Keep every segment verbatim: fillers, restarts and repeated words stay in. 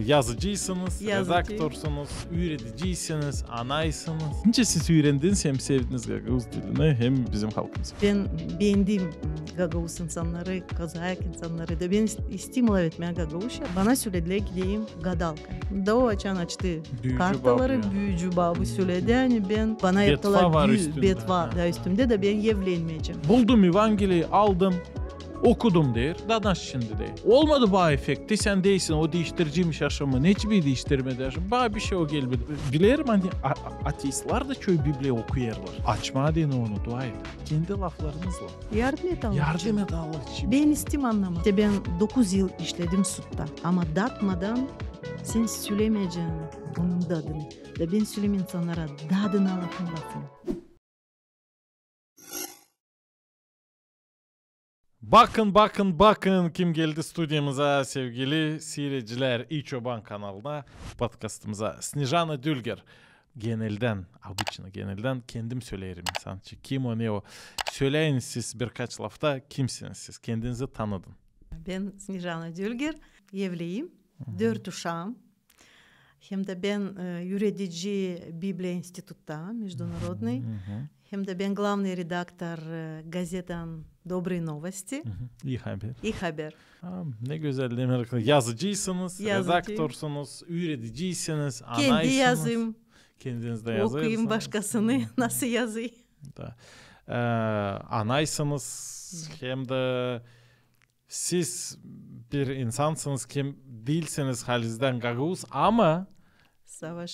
Yazıcıysınız, redaktorsunuz, üürediciysiniz, anaysınız. Nicä siz üürendiniz hem sevdiniz gagauz dilini, hem bizim halkımızı? Bän beendim gagauz insannarı, kazaak insannarı. Da bän ist-, istedim lafetmää gagauzça. Bana söledilär, gideyim gadalka. Da o açan açtı kartaları, büücü babu söledi, ani bän, bana yaptılar betva da üstümdä, da bän evlenmeyecäm. Buldum Evangeliyi, aldım, okudum deer. Da nasıl şindi deer? Olmadı bu efekti, sän deersin, o diiştireceymiş yaşamı. Neçin bir diiştirmedi yaşamı? Bana bir şey o gelmedi. Bilerim, ani a-, a-, ateistlar da çoyu Bibliya okuyêrlar. Açmaa deyni onu, dua et. Kendi laflarınızlan. Yardım et Allah için. Yardım et Allah için. Bän istedim annamaa. İştä bän dokuz yıl işledim sudta. Ama datmadan sän sölemeyecän bunun dadını. Da bän söleerim insannara, dadına lafın lafını. Bakın, bakın, bakın, kim geldi studiyamıza, sevgili siiredicilär. İi Çoban kanalına, podkastımıza Snejana Dülger. Geneldän, обычно geneldän kendim söleerim insan için. Kim o, ne o? Söleyin siz birkaç lafta, kimsiniz siz? Kendinizi tanıdın. Bän Snejana Dülger, evliyim, dört uşaam. Hem dä bän, e, üüredici Bibliya institutta, международный. Hem dä bän glavnıy redaktor, e, gazetan Dobrıy novosti. İi haber. İi haber. A, ne gözäl, demäk, yazıcıysınız, redaktorsunuz, üürediciysiniz, anaysınız. Kendi yazıım. Kendiniz dä yazêrsınız. Okuyum başkasını, nasıl yazıy. Da. E, anaysınız, hem dä siz bir insansınız, kim diilsiniz halizdän gagauz, ama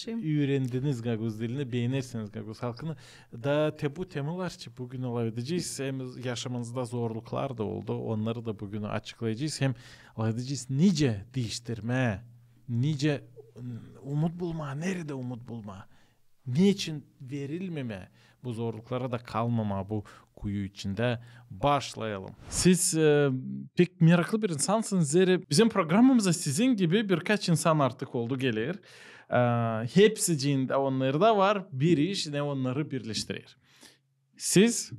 üürendiniz gagauz dilini, beenersiniz gagauz halkını. Da te bu temalar için büün lafedecez, hem yaşamanızda zorluklar da oldu, onnarı da büün açıklayacez, hem lafedecez, nicä diiştirmää, nicä umut bulmaa, neredä umut bulmaa. Neçin verilmemää, bu zorluklara da kalmamaa bu kuyu içindä. Başlayalım. Siz, e, pek meraklı bir insansınız, zerä bizim programamıza sizin gibi birkaç insan artık oldu geler. E, hepsicindä onnarda var bir iş, ne onnarı birleştirer. Siz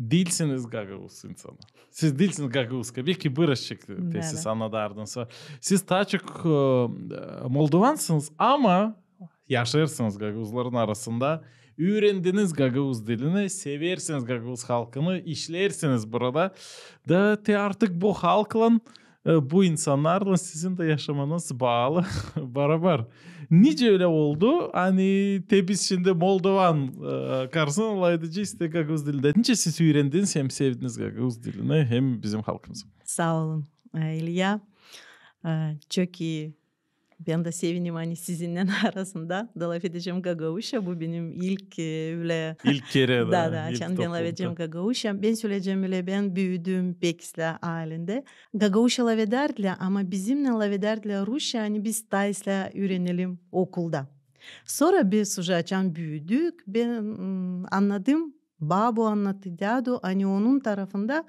diilsiniz gagauz insanı. Siz diilsiniz gagauzka, beki bıraşık, te siz annadardınız. Siz taa çok, e, moldovansınız, ama yaşêêrsınız gagauzların arasında, üürendiniz gagauz dilini, seversiniz gagauz halkını, işleersiniz burada. Da te artık bu halklan, e, bu insannarlan sizin dä yaşamanız baalı barabar. Nicä ölä oldu, ani te biz şindi moldovan, e, karsına lafedecez te gagauz dilindä. Nicä siz üürendiniz hem sevdiniz gagauz dilini, hem bizim halkımızı? Saa olun, e, İlya. E, çok ii. Bän dä sevinim, ani sizinnän arasında da lafedecäm gagauzça. Bu benim ilk, e, ölä... İlk kerä, da, da, açan bän lafedecäm gagauzça. Bän söleyecäm ölä, bän büüdüm pek islää aylendä. Gagauzça lafedärdilär, ama bizimnän lafedärdilär rusça, ani biz taa islää üürenelim okulda. Sora biz uje açan büüdük, bän, m, annadım, babu annattı, dädu, ani onun tarafında,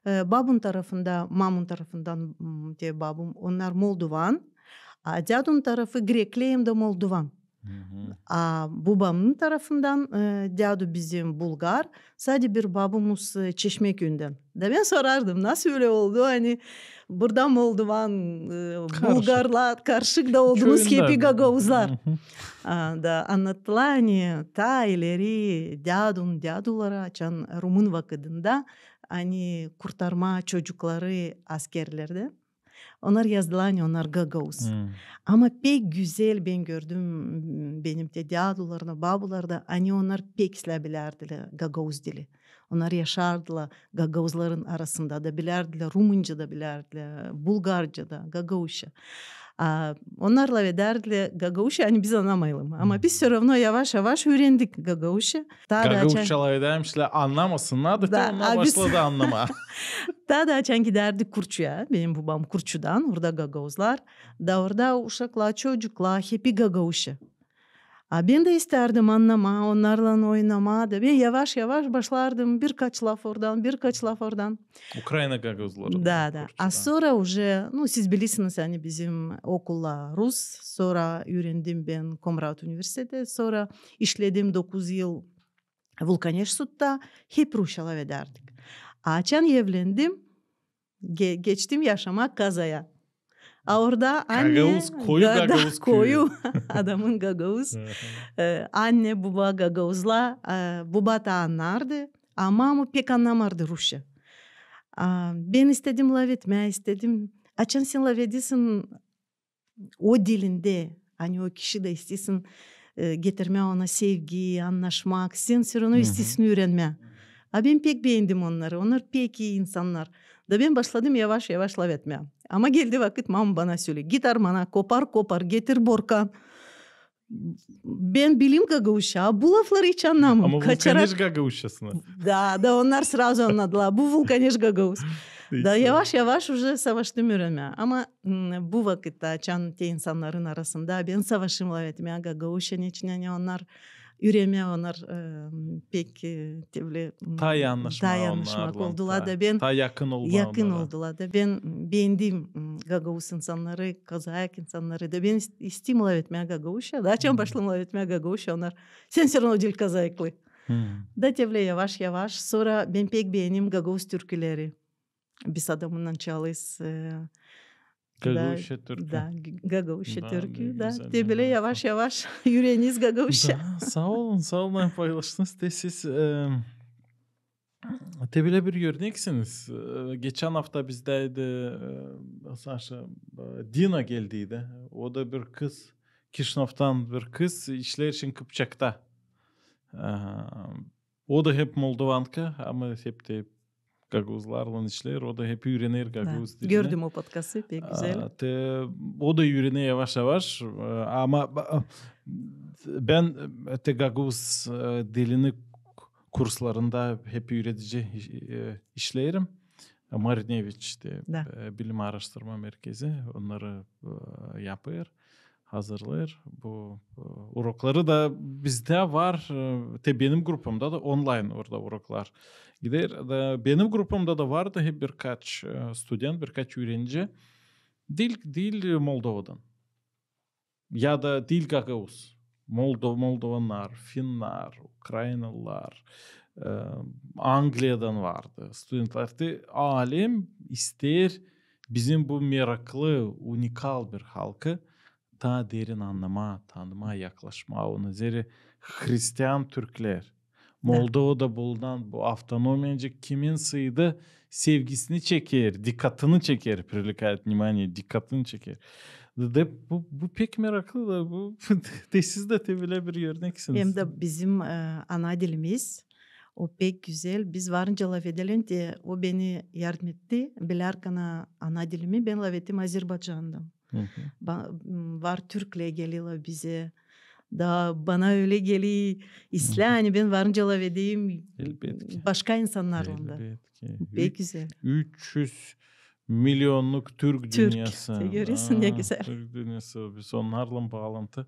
e, babun tarafında, mamun tarafından, m, te babum, onnar moldovan, a dädun tarafı grekli hem dä moldovan. A bubamın tarafından, e, dädu bizim bulgar, sade bir babumuz, e, Çeşmä küüyündän. Da bän sorardım, nasıl ölä oldu, ani burada moldovan, e, bulgarlar karışık da oldunuz, hepi gagauzlar. A, da annattılar, ani taa ileri dädun, däduları, açan rumın vakıdında, ani kurtarmaa çocukları askerlerdän, onnar yazdılar, ani onnar gagauz. Ama pek gözäl bän gördüm, m, benim te dädularda, babularda, ani onnar pek islää bilärdilär gagauz dili. Onnar yaşardılar gagauzların arasında da bilärdilär, rumınca da bilärdilär, bulgarca da, gagauzça. A, onnar lafedärdilär gagauzça, ani biz annamayalım. Ama biz всё равно yavaş-yavaş üürendik gagauzça. Taa da açan... Gagauzça lafedärmişlär, annamasınnar da, te onnar başladı annamaa. Taa da açan gidärdik Kurçuya, benim bubam Kurçudan, orada gagauzlar. Da orada uşaklar, çocuklar, hepi gagauzça. A bän dä istärdim annamaa, onnarlan oynamaa da. Bän yavaş-yavaş başlardım, birkaç laf oradan, birkaç laf oradan. Ukraina gagauzları. Da, da. A sora uje, nu, siz bilersiniz, ani bizim okullar rus, sora üürendim bän Komrat universiteti, sora işledim dokuz yıl Vulkaneş sudta, hep rusça lafedärdik. A açan evlendim, ge-, geçtim yaşamaa kazaya. A orada anne... Gagauz, koyu gagauz küüyü. Adamın gagauz. E, anne, buba gagauzlar, e, buba da annardı. Ama, ama pek annamardı rusça. A, bän istedim lafetmää, istedim. Açan sän lafedersin o dilindä, ani o kişi dä isteersin, e, getirmää ona sevgi, annaşmak, sän всё равно isteersin üürenmää. A bän pek beendim onnarı, onnar pek ii insannar. Da bän başladım yavaş-yavaş lafetmää. Ama geldi vakıt, mama bana söledi: «Git armana, kopar-kopar, getir borkan.» Bän bilerim gagauzça, a bu lafları hiç annamêêrım. Ama vulkaneş gagauzçasını. Da, da onnar сразу annadılar, bu vulkaneş gagauz. Da yavaş-yavaş уже savaştım üürenmää. Ama, m, bu vakıtta, açan te insannarın arasında bän savaşêrım lafetmää gagauzça, neçin ani onnar üürenmää, onnar, e, pek, e, te bölä, m, taa ii annaşmaa, taa ii annaşmaa onnarlan, oldular da bän taa yakın olmaa onnara. Yakın oldular da bän beendim, m, gagauz insannarı, kazaak insannarı da bän ist-, isteerim lafetmää gagauzça. Da açan başladım lafetmää gagauzça, onnar: «Sän всё равно diil kazaaklı.» Da te bölä yavaş-yavaş. Sora bän pek beenerim gagauz türküleri. Biz adamınnan çalêrız, e, gagauzça türkü. Da, g-, gagauzça türkü, da. Te bölä yavaş-yavaş üüreniz gagauzça. Da, saa olun, saa olun, paylaştınız te siz, e, te bölä bir örneksiniz. E, geçän afta bizdäydi, e, Saşa, e, Dina geldiydi. O da bir kız, Kişinövdan bir kız, işleer şindi Kıpçakta. E, o da hep moldovanka, ama hep te gagauzlarlan işleer, o da hep üürener gagauz dilini. Gördüm o podkastı, pek gözäl. A, te, o da üürener yavaş-yavaş, e, ama ba-, bän, e, te gagauz, e, dilini k-, kurslarında hep üüredici iş-, e, işleerim. Marineviç te, e, bilim aaraştırma merkezi onnarı, e, yapêr, hazırlêêr. Bu, e, urokları da bizdä var, e, te benim grupamda da onlayn orada uroklar gider. Da benim grupamda da vardı hep birkaç, e, student, birkaç üürenici. Diil, diil Moldovadan. Ya da diil gagauz. Moldo-, moldovannar, finnar, ukrainalılar, e, Angliyadan vardı studentler. Te alem isteer bizim bu meraklı, unikal bir halkı taa derin annamaa, tanımaa, yaklaşmaa. Onu üzeri hristian türklär. Moldovada bulunan bu avtonomiyacı kimin sayıda sevgisini çeker, dikkatını çeker, привлекает внимание, dikkatını çeker. Da bu, bu pek meraklı da bu, te siz dä te bölä bir örneksiniz. Hem dä bizim, e, ana dilimiz, o pek gözäl. Biz varınca lafedelim te, o beni yardım etti. Bilärkän ana dilimi, bän lafettim Azerbaycandan. Ba-, m, var türklär gelilär bizä. Da bana ölä geler islää, ani bän varınca lafedeyim başka insannarlan da. Elbetki. Pek gözäl. Üç üz milyonluk türk dünnesi. Te göresin, ne gözäl. Türk dünnesi. Biz onnarlan baalantı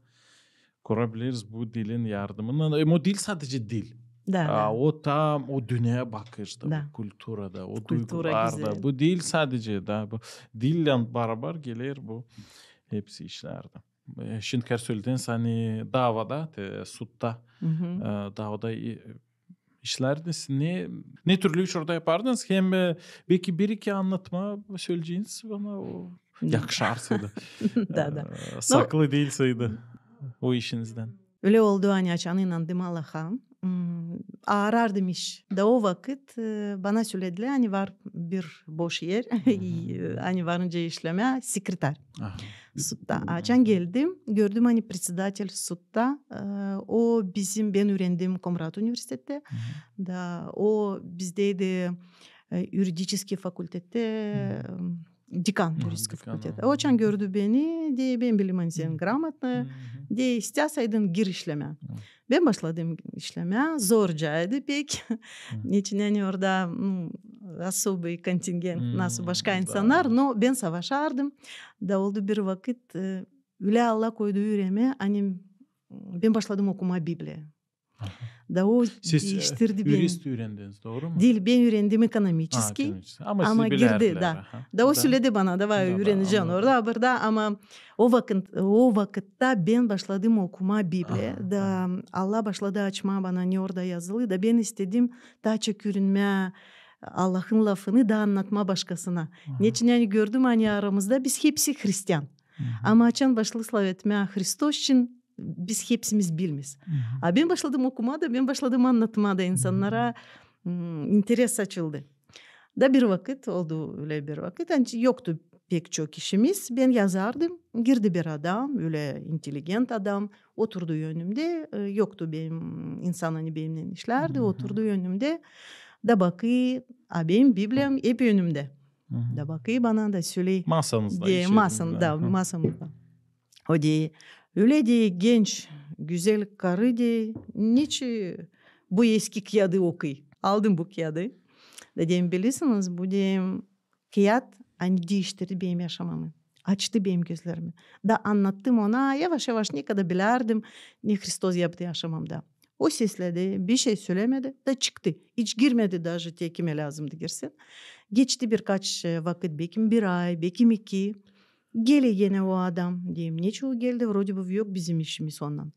kurabileriz bu dilin yardımınnan. Hem o diil sadecä dil. Da, da. O tam o dünneyä bakışta, o kulturada, o duygularda. Bu diil sadecä, da, bu dillän barabar geler bu hepsi işlär dä. E, şindi kär sölediniz, ani daavada, te, sudda, e, daavada, e, işlärdiniz. Ne, ne türlü iş orada yapardınız? Hem, e, beki bir-iki annatma söleyeceniz bana, o yakışarsaydı. Da, da. E, saklı diilsaydı o işinizdän. Ölä oldu, ani açan inandım Allaha, m, aarardım iş. Da o vakıt, e, bana söledilär, ani var bir boş er, ani varınca işlemää sekretar. Sudda. Açan geldim, gördüm, ani председатель sudda, e, o bizim, bän üürendim Komrat universitettä. Da o bizdäydi, e, юридический fakultettä, e, dekan юридический fakultettä. O açan gördü beni, deer, bän bilerim, ani sän грамотный, deer, isteersäydin, gir işlemää. Bän başladım işlemää, zorcaydı pek. Neçin ani orada, m, особый контингент, nasıl başka insannar, no bän savaşardım. Da oldu bir vakıt, e, ölä Allah koydu üüremää, ani, m, bän başladım okumaa Bibliya. Da o diiştirdi beni. Siz, e, юрист üürendiniz, dooru mu? Diil, bän üürendim ekonomiçeskiy. Ama girdi, da. Da o söledi bana, davay, üürenecän orada, burada, ama o vakıt, o vakıtta bän başladım okumaa Bibliya. Da Allah başladı açmaa bana, ne orada yazılı. Da bän istedim taa çok üürenmää, Allahın lafını da annatmaa başkasına. Neçin ani gördüm, ani aramızda biz hepsi hristian. Ama açan başladı slavetmää Hristos için, biz hepsimiz bilmeeriz. A bän başladım okumaa da, bän başladım annatmaa da insannara, m, interes açıldı. Da bir vakıt, oldu ölä bir vakıt, ani yoktu pek çok işimiz. Bän yazardım, girdi bir adam, ölä inteligent adam, oturdu önümdä, e, yoktu benim insan, ani benimnän işlärdi, oturdu önümdä, da bakêr, a benim Bibliyam hep önümdä. Da bakêr bana da söley. Masanızda, de, iş masan-, erinizda. Da, masamızda. O deer, ölä deer genç, gözäl karı deer, neçin bu eski kiyadı okuyêr? Aldım bu kiyadı. Da deerim, bilirsiniz, bu deerim kiyat, ani diiştirdi benim yaşamamı. Açtı benim gözlerimi. Da annattım ona yavaş-yavaş, ne kadar bilärdim, ne Hristos yaptı yaşamamda. O sesledi, bir şey sölämedi, da çıktı. İç girmedi daje te kimä lääzımdı girsin. Geçti birkaç, e, vakıt, bekim bir ay, bekim iki. Geler genä o adam, deerim, neçin o geldi, vrodi bi yok bizim işimiz ondan.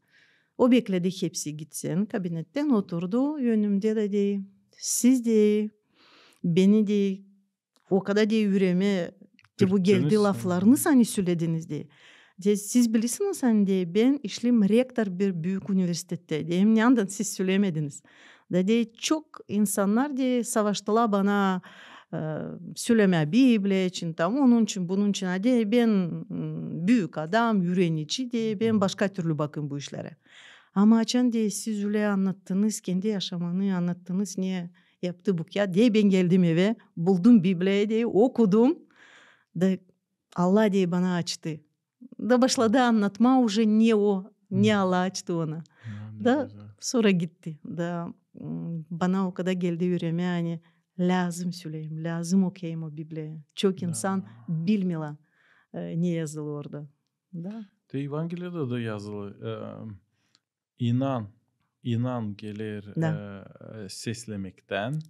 O bekledi hepsi gitsin kabinettän, oturdu önümdä da deer, siz deer, beni deer, o kadar deer üreeme, te bu geldi laflarınız, ani sölediniz deer. Deer, siz bilirsiniz, ani deer, bän işleerim rektor bir büük universitettä. Deerim, neçin siz sölämediniz? Da deer, çok insannar deer savaştılar bana, e, sölämää Bibliya için, tam onun için, bunun için. A deer, bän, m, büük adam, üürenici deer, bän başka türlü bakêrım bu işlerä. Ama açan deer, siz ölä annattınız, kendi yaşamanı annattınız, ne yaptı bu kiyat. Deer, bän geldim evä, buldum Bibliyayı deer, okudum. Da Allah deer bana açtı. Da başladı annatmaa uje ne o, ne Allah açtı ona. Da sora gitti. Da, m, bana o kadar geldi üreemä, ani lääzım söleyim, lääzım okuyayım o Bibliyayı. Çok insan bilmeerlär, e, ne yazılı orada. Da. Te Evangeliyada da yazılı, e, inan, inan geler, e, seslämektän,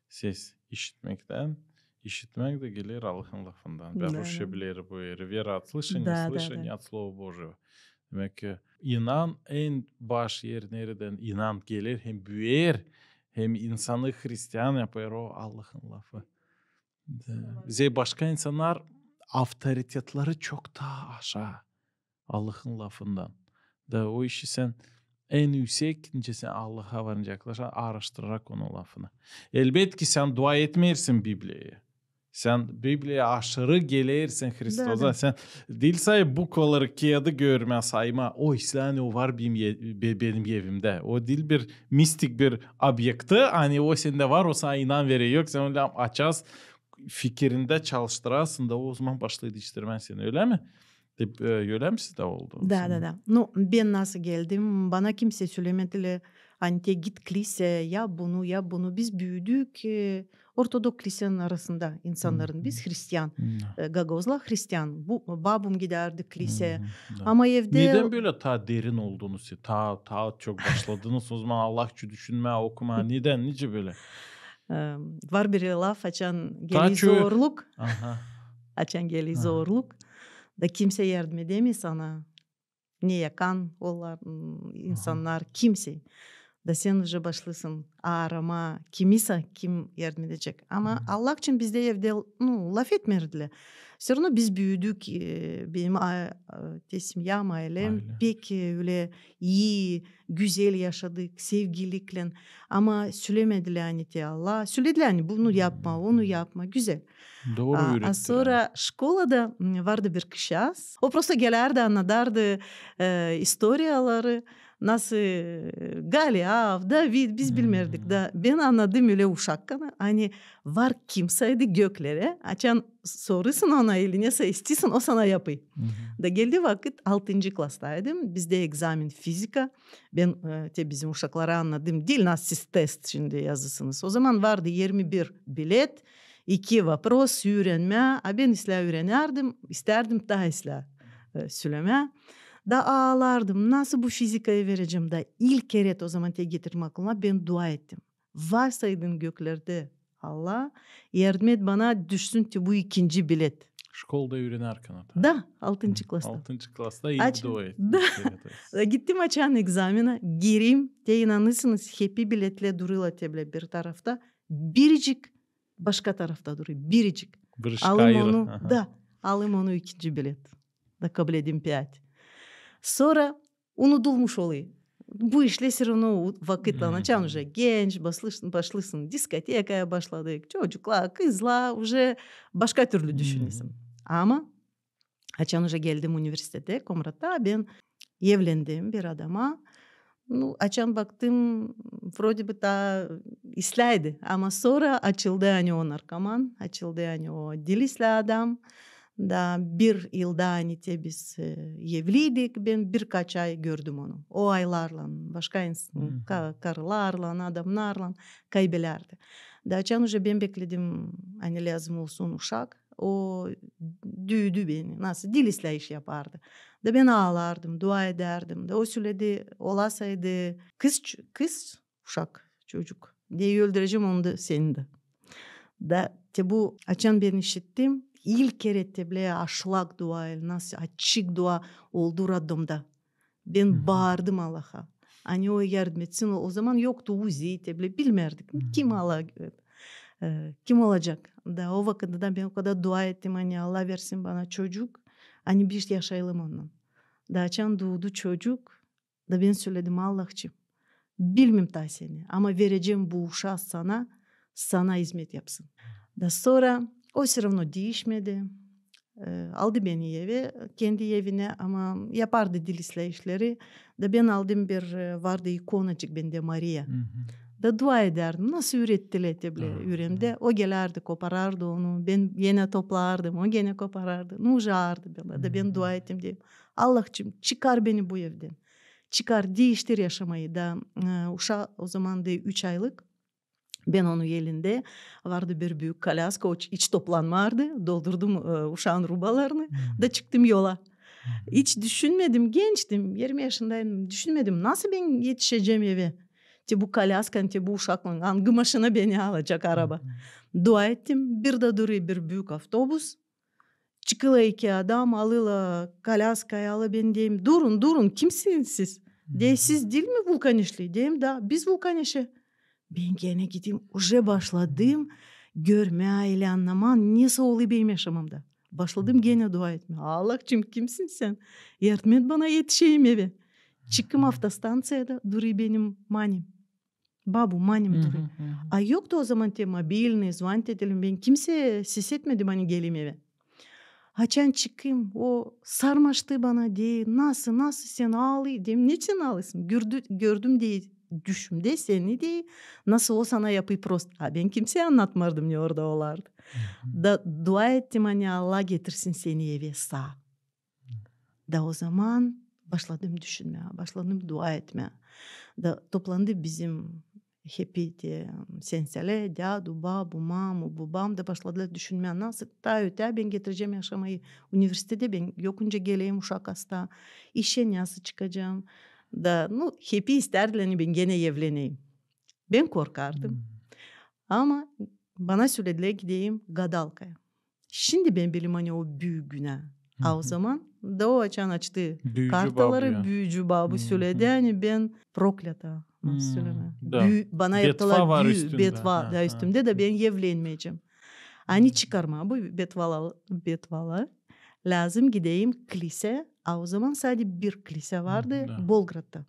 ses işitmektän, işitmäk dä geler Allahın lafından. Bän rusça bilerim bu eri. Вера от слышания, слышание от Слова Божьего. Demäk ki, inan en baş er, neredän inan geler, hem büüyer, hem insanı hristian yapêr, o Allahın lafı. Da, bizä başka insannar avtoritetleri çok taa aşaa Allahın lafından. Da o işi sän en üüsek, nicä sän Allaha varınca yaklaşan, aaraştırarak onun lafını. Elbetki, sän dua etmeersin Bibliyayı. Sän Bibliyaya aşırı gelersin Hristosa. Sän diil say bukvaları, kiyadı görmää, saymaa. O islää, ani o var benim e-, be-, benim evimdä. O diil bir mistik bir obyekti, ani o sendä var, o sana inan verer. Yok, sän ölä aças, fikirindä çalıştırasın da o zaman başlêêr diiştirmää seni, ölä mi? Te, e, ölä mi sizdä oldu? Da, da, da. Nu, bän nasıl geldim, bana kimsey sölämedilär, ani te git kliseyä, yap bunu, yap bunu. Biz büüdük, e, ortodoks klisenin arasında insannarın, biz hristian, e, gagauzlar hristian. Bu, babum gidärdi kliseyä. Ama evdä... Nedän bölä taa derin oldunuz, taa, taa çok başladınız o zaman Allah için düşünmää, okumaa? Nedän, nicä bölä? E, var bir laf, açan geler zorluk. Açan geler zorluk, da kimsey yardım edämeer sana. Ne yakan olêr, m, insannar, kimsey. Da sän uje başlêêrsın aaramaa kimisä, kim yardım edecek. Ama Allah için bizdä evdä, nu, lafetmeerdilär. Всё равно biz büüdük, e, benim a-, e, te semyam, aylem pek, e, ölä ii, gözäl yaşadık, sevgiliklän. Ama sölämedilär, ani te Allah. Sölädilär, ani bunu yapma, onu yapma. Gözäl. Dooru üürettilär. A sora şkolada, m, vardı bir kişi az. O prosto gelärdi, annadardı, e, istoriyaları, nasıl, e, Goliaf, David, biz bilmärdik. Da bän annadım ölä uşakkana, ani var kimsey, aydı göklerä, açan sorêrsın ona ili nesä isteersin, o sana yapêr. Da geldi vakıt, altıncı klastaydım, bizdä egzamin fizika. Bän, e, te bizim uşaklara annadım, diil nasıl siz test şindi yazêrsınız. O zaman vardı irmi bir bilet, iki vopros, üürenmää, a bän islää üürenärdim, istärdim taa islää, e, sölemää. Da aalardım, nasıl bu fizikayı verecäm, da ilk keret o zaman te getirdim aklına, bän dua ettim. Varsaydın göklerdä, Allah, yardım et bana, düşsün te bu ikinci bilet. Şkolada üürenärkän taa. Da, altıncı klasta. Altıncı klasta ilk dua ettim. Da. Da gittim açan egzamina, gireyim, te inanêrsınız, hepi biletlär durêrlar te bölä bir tarafta. Biricik başka tarafta durêr, biricik. Alêrım onu, da, alêrım onu ikinci bilet. Da kabledim piyat. Sora unudulmuş olêr. Bu işlär всё равно vakıtlan, açan uje genç, başlêêrsın diskotekaya, başladık. Çocuklar, kızlar, uje başka türlü düşünersin. Ama açan uje geldim universitete, Komratta, bän evlendim bir adama. Nu, açan baktım, вроде бы taa islää idi. Ama sora açıldı, ani o narkoman, açıldı, ani o diil islää adam. Da bir yılda, ani te biz, e, evliydik, bän birkaç ay gördüm onu. O aylarlan, başka ins-, ka-, karılarlan, adamnarlan kaybelärdi. Da açan uje bän bekledim, ani lääzım olsun uşak. O düüdü beni. Nasıl diil islää iş yapardı. Da bän aalardım, dua edärdim. Da o söledi, olasaydı kız ç-, kız uşak, çocuk, deyni öldürecäm onu da, seni dä. Da te bu, açan bän işittim, ilk kerä te bilä aşlak dua, nasıl açık dua oldu roddomda. Bän baardım Allaha. Ani o yardım etsin, o, o zaman yoktu UZI, te bilä bilmärdik. Kim Allah, e, kim olacak? Da o vakıtta bän o kadar dua ettim, ani Allah versin bana çocuk, ani biz yaşayalım onunnan. Da açan duudu çocuk, da bän söledim, Allahçım, bilmeerim taa seni, ama verecäm bu uşaa sana, sana izmet yapsın. Da sora o всё равно diişmedi. E, aldı beni evä, kendi evinä, ama yapardı diil islää işleri. Da bän aldım bir, e, vardı ikonacık bendä, Mariya. Da dua edärdim, nasıl üürettilär te bilä üreemdä. O gelärdi, koparardı onu, bän genä toplardım, o genä koparardı. Nu, uje aardı bana. Da bän dua ettim, deerim, Allahçım, çıkar beni bu evdän. Çıkar, diiştir yaşamayı. Da, e, uşaa o zaman da üç aylık. Bän onu elindä, vardı bir büük kolyaska, o iç, iç toplanmardı, doldurdum, e, uşaan rubalarını, da çıktım yola. İç düşünmedim, gençtim, irmi yaşındaydım, düşünmedim, nasıl bän etişecäm evä. Te bu kolyaskan, te bu uşaklan, angı maşina beni alacak, araba. Dua ettim, bir dä durêr bir büük avtobus, çıkêrlar iki adam, alêrlar kolyaskayı, alêrlar beni, deerim, durun, durun, kimsiniz siz? Deer, siz diil mi Vulkaneşli? Deerim, da, biz Vulkaneşli. Bän genä gittim, uje başladım görmää, ölä annamaa, nesoy olêr benim yaşamamda. Başladım genä dua etmää. Allahçım, kimsin sän? Yardım et bana, etişeyim evä. Çıktım avtostanţiyada, durêr benim manim. Babu, manim durêr. A yoktu o zaman te mobilnıy, zvanit edelim, bän kimseyä ses etmedim, ani geleyim evä. Açan çıkayım, o sarmaştı bana, deer, nasıl, nasıl sän aalêêrsın? Deerim, neçin aalêêrsın? Gördü-, gördüm, deer, düşümdä seni, deer, nasıl o sana yapêr prost. A bän kimseyä annatmardım, ne orada olardı. Da dua ettim, ani Allah getirsin seni evä saa. Da o zaman başladım düşünmää, başladım dua etmää. Da toplandı bizim hepi te senselär, dädu, babu, mamu, bubam, da başladılar düşünmää, nasıl taa ötää bän getirecäm yaşamayı. Universitetä bän yokunca geleyim, uşak asta, işä nasıl çıkacam. Da, nu, hepi istärdilär, ani bän genä evleneyim. Bän korkardım. Ama bana söledilär, gideyim gadalkaya. Şindi bän bilerim, ani o büük günä. A o zaman da o açan açtı kartaları, büücü babu söledi, ani bän prokleta, nasıl sölemää. Bü-, bana yaptılar betva, da üstümdä, da bän evlenmeyecäm. Ani çıkarmaa bu betvala, betvala, lääzım gideyim klisä, a o zaman sade bir klisä vardı Bolgradta.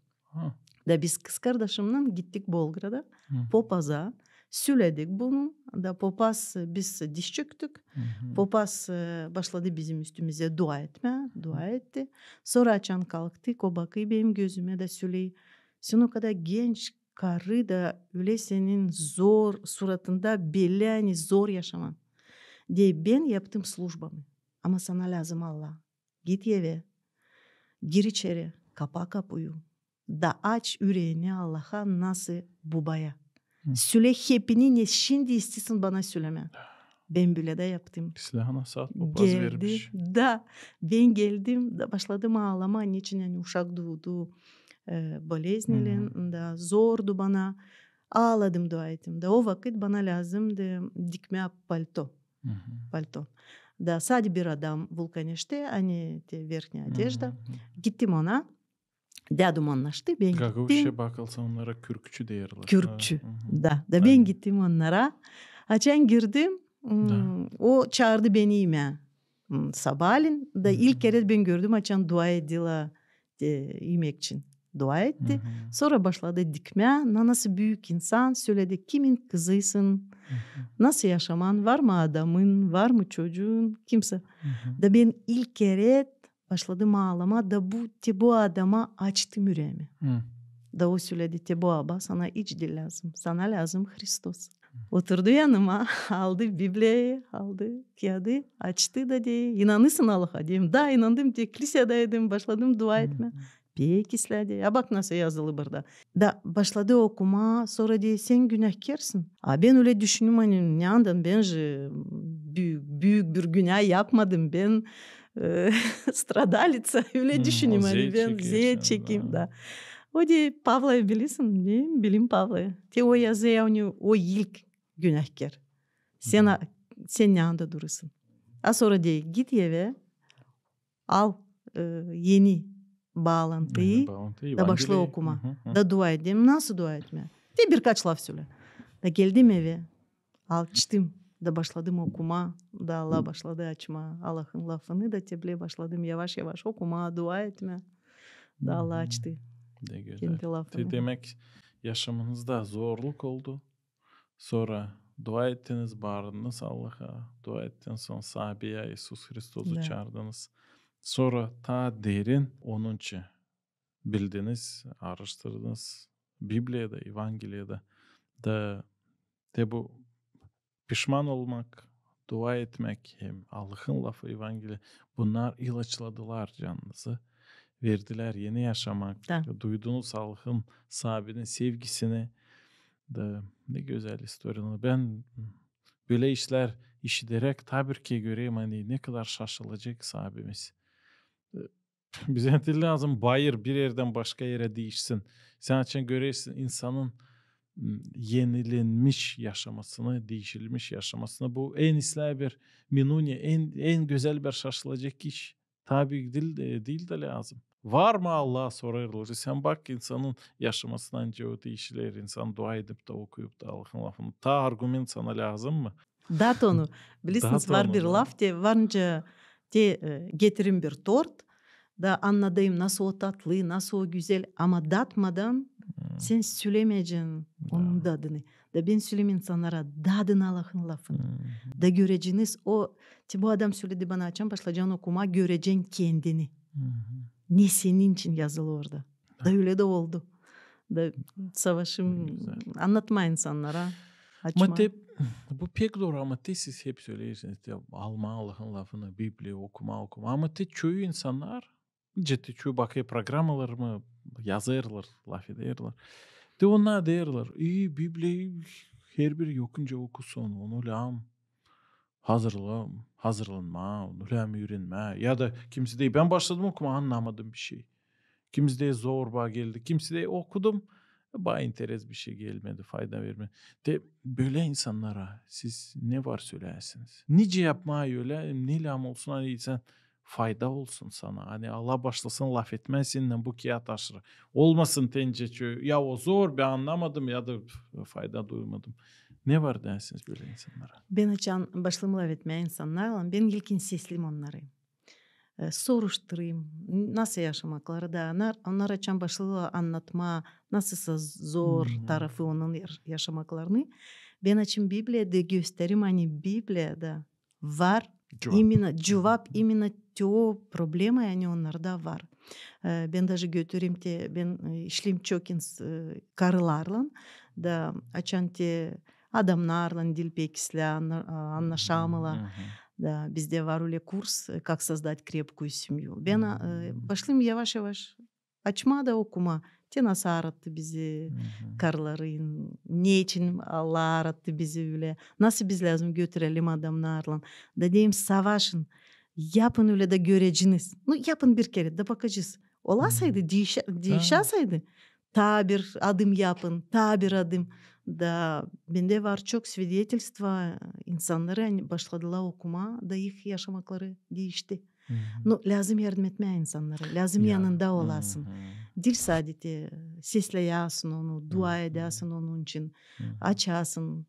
Da biz kızkardaşımnan gittik Bolgrada, popaza, söledik bunu, da popaz, biz diz çöktük. Popaz, e, başladı bizim üstümüzä dua etmää, dua etti. Sora açan kalktık, o bakêr benim gözümä da söley: "Sän o kadar genç karı da ölä senin zor, suratında belli, ani zor yaşaman. Deer, bän yaptım slujbamı, ama sana lääzım Allah. Git evä, gir içeri, kapa kapuyu, da aç üreeni Allaha, nasıl bubaya. Söle hepini, ne şindi isteersin bana sölemää." Bän bölä dä yaptım. Geldi, da bän geldim, da başladım aalamaa, neçin, ani uşak duudu, e, boleznilän, da zordu bana. Aaladım, dua ettim. Da o vakıt bana lääzımdı dikmää palto. Palto. Da sade bir adam Vulkaneştä, ani te верхняя одежда. Gittim ona. Dädum annaştı, bän gittim. Gagauzça bakılsa, onnara kürkçü deerlär. Kürkçü, da. Da bän gittim onnara. Açan girdim, m, o çaardı beni imää. M, sabaalän da ilk kerä bän gördüm, açan dua edilär, e, imäk için dua etti. Sora başladı dikmää, na-, nasıl büük insan, söledi, kimin kızısın, nasıl yaşaman, var mı adamın, var mı çocuun, kimsä. Da bän ilk kerä başladım aalamaa, da bu, te bu adama açtım üreemi. Da o söledi, te bu, aba, sana hiç diil lääzım. Sana lääzım Hristos. Oturdu yanıma, aldı Bibliyayı, aldı kiyada, açtı da deer, inanêrsın Allaha? Deerim, da, inandım, te kliseyadaydım, başladım dua etmää. Pek islää, deer. A bak nasıl yazılı burada. Da başladı okumaa, sora deer, sän günähkärsin. A bän ölä düşündüm, ani neredan, bän je büük, büük bir günä yapmadım, bän, e, stradalitsa, ölä düşündüm, ani bän zeet çekim, da. O deer, Pavlaya bilirsin? Deerim, bilerim Pavlaya. Te o yazêr, ani o ilk günähkär. Sän, a, sän neredä durêrsın? A sora deer, git evä, al, e, eni baalantıyı, da başla okumaa. Da dua et. Deerim, nasıl dua etmää? Te birkaç laf sölä. Da geldim evä, açtım, da başladım okumaa, da Allah başladı açmaa Allahın lafını, da te bölä başladım yavaş-yavaş okumaa, dua etmää. Da Allah açtı kendi lafını. Te demäk, yaşamınızda zorluk oldu. Sora dua ettiniz, baardınız Allaha, dua ettiniz, sora Saabiyä İisus Hristosu çaardınız. Sora taa derin Onun için bildiniz, aaraştırdınız Bibliyada, Evangeliyada. Da te bu pişman olmak, dua etmäk hem Allahın lafı, Evangeliya, bunnar ilaçladılar canınızı, verdilär eni yaşamak. Duydunuz Allahın, Saabinin sevgisini. Da ne gözäl istoriyanı. Bän bölä işlär işideräk taa bir kerä görerim, ani ne kadar şaşılacek Saabimiz. Bizä diil lääzım bayır bir erdän başka erä diişsin. Sän açan görersin insanın, m, enilenmiş yaşamasını, diişilmiş yaşamasını. Bu en islää bir minunya, en, en gözäl bir şaşılacek iş. Tabii diil, e, diil dä lääzım. Var mı Allah, sorêrlar. Sän bak insanın yaşamasına, nicä o diişiler, insan dua edip tä, okuyup tä Allahın lafını. Taa argument sana lääzım mı? Dat onu. Bilirsiniz, var bir laf, te var nicä te, e, getirerim bir tort, da annadêrım, nasıl o tatlı, nasıl o gözäl, ama datmadan sän sölämeyecän onun dadını. Da bän söleerim insannara, dadın Allahın lafını. Da göreceniz, o, te bu adam söledi bana, açan başlacan okumaa, görecän kendini. Ne senin için yazılı orada. Da ölä dä oldu. Da savaşêrım annatmaa insannara, açmaa. Ama te, bu pek dooru, ama te siz hep söleersiniz, te almaa Allahın lafını, Bibliya okumaa, okumaa. Ama te çoyu insannar, nicä te çoyu bakêr programalarımı, yazêrlar, lafederlär. Te onnar deerlär, e, Bibliyayı herbir yokunca okusun, onu lääzım hazırla-, hazırlanmaa, onu lääzım üürenmää. Ya da kimisi deer, bän başladım okumaa, annamadım bir şey. Kimisi deer, zor bana geldi. Kimisi deer, okudum, bana interes bir şey gelmedi, fayda vermedi. Te bölä insannara siz ne var sölärsiniz? Nicä yapmaa ölä, ne lääzım olsun, ani sän fayda olsun sana. Ani Allah başlasın lafetmää seninnän bu kiyat aşırı. Olmasın te nicä çoyu, ya o zor, bän annamadım, ya da fayda duymadım. Ne var deersiniz bölä insannara? Bän açan başlêêrım lafetmää insannarlan, bän ilkin sesleyim onnarı. E, soruşturêrım, nasıl yaşamakları, da onnar, onnar açan başlêêrlar annatmaa, nasılsa zor tarafı onun yaş-, yaşamaklarını. Bän açan Bibliyayı da göstererim, ani Bibliyada var imenna cuvap, imenna te o problema, ani onnarda var. E, bän daje götürerim te, bän, e, işleerim çok ins-, e, karılarlan, da açan te adamnarlan diil pek islää anna-, annaşamêêrlar. Da bizdä var ölä kurs, e, как создать крепкую семью. Bän, e, başlêêrım yavaş-yavaş açmaa da okumaa. Te nasıl arattı bizi karıları, neçin Allah arattı bizi ölä. Nasıl biz lääzım götürelim adamnarlan. Da deerim, savaşın, yapın ölä da göreceniz. Nu, yapın bir kerä da bakacez. Olasaydı, diişä-, diişäsaydı, taa bir adım yapın, taa bir adım. Da bendä var çok svedetelstvä, insannarı, ani başladılar okumaa, da ih yaşamakları diişti. Nu, lääzım yardım etmää insannara, lääzım yanında olasın. Diil sade te sesleyäsin onu, dua edäsin onun için, açasın,